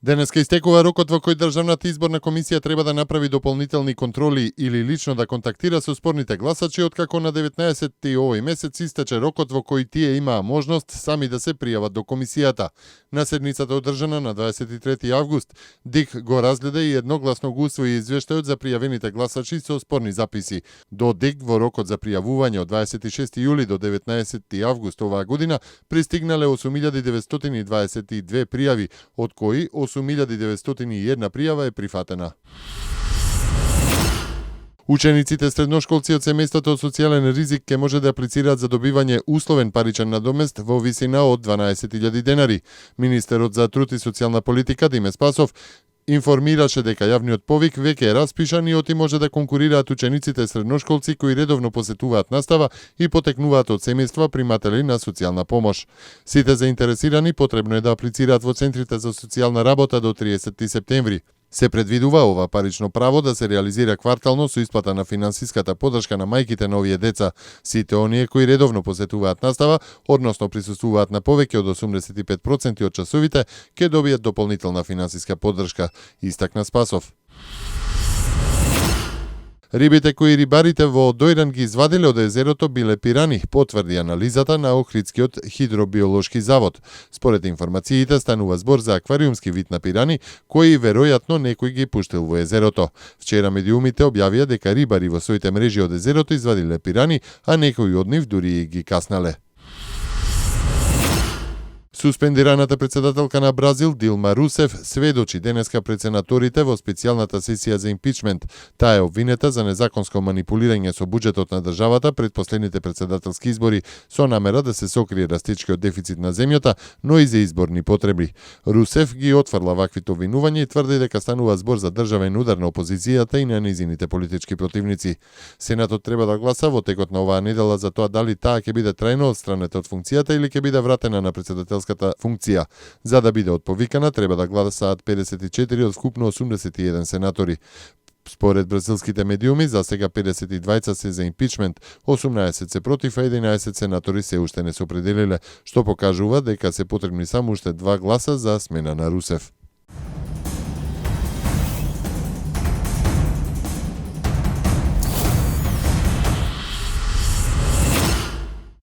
Денеска истекува рокот во кој Државната изборна комисија треба да направи дополнителни контроли или лично да контактира со спорните гласачи, откако на 19 овој месец истече рокот во кој тие имаа можност сами да се пријават до комисијата. На седницата одржана на 23 август, ДИК го разгледа и едногласно го усвои извештајот за пријавените гласачи со спорни записи. До ДИК во рокот за пријавување од 26 јули до 19 август оваа година пристигнале 8922 пријави, од кои 8901 пријава е прифатена. Учениците средношколци од семејството од социјален ризик ќе може да аплицираат за добивање условен паричен надомест во висина од 12.000 денари. Министерот за труд и социјална политика Диме Спасов информираше дека јавниот повик веќе е распишан и оти може да конкурираат учениците средношколци кои редовно посетуваат настава и потекнуваат од семејства приматели на социјална помош. Сите заинтересирани потребно е да аплицираат во центрите за социјална работа до 30 септември. Се предвидува ова парично право да се реализира квартално со исплата на финансиската поддршка на мајките на овие деца. Сите оние кои редовно посетуваат настава, односно присуствуваат на повеќе од 85% од часовите, ќе добијат дополнителна финансиска поддршка, истакна Спасов. Рибите кои рибарите во Дојран ги извадиле од езерото биле пирани, потврди анализата на Охридскиот хидробиолошки завод. Според информациите станува збор за аквариумски вид на пирани, кои веројатно некој ги пуштил во езерото. Вчера медиумите објавија дека рибари во своите мрежи од езерото извадиле пирани, а некои од нив дури и ги каснале. Суспендираната председателка на Бразил Дилма Русеф сведочи денеска пред сенаторите во специјалната сесија за импичмент. Таа е обвинета за незаконско манипулирање со буџетот на државата пред последните председателски избори со намера да се сокрие растечкиот дефицит на земјата, но и за изборни потреби. Русеф ги отфрла ваквите обвинувања и тврди дека станува збор за државен удар на опозицијата и на низините политички противници. Сенатот треба да гласа во текот на оваа недела за тоа дали таа ќе биде трајно отстранета од функцијата или ќе биде вратена на председателската функција. За да биде отповикана, треба да гласаат 54 од вкупно 81 сенатори. Според бразилските медиуми, за сега 52 се за импичмент, 18 се против, а 11 сенатори се уште не се определиле, што покажува дека се потребни само уште 2 гласа за смена на Русеф.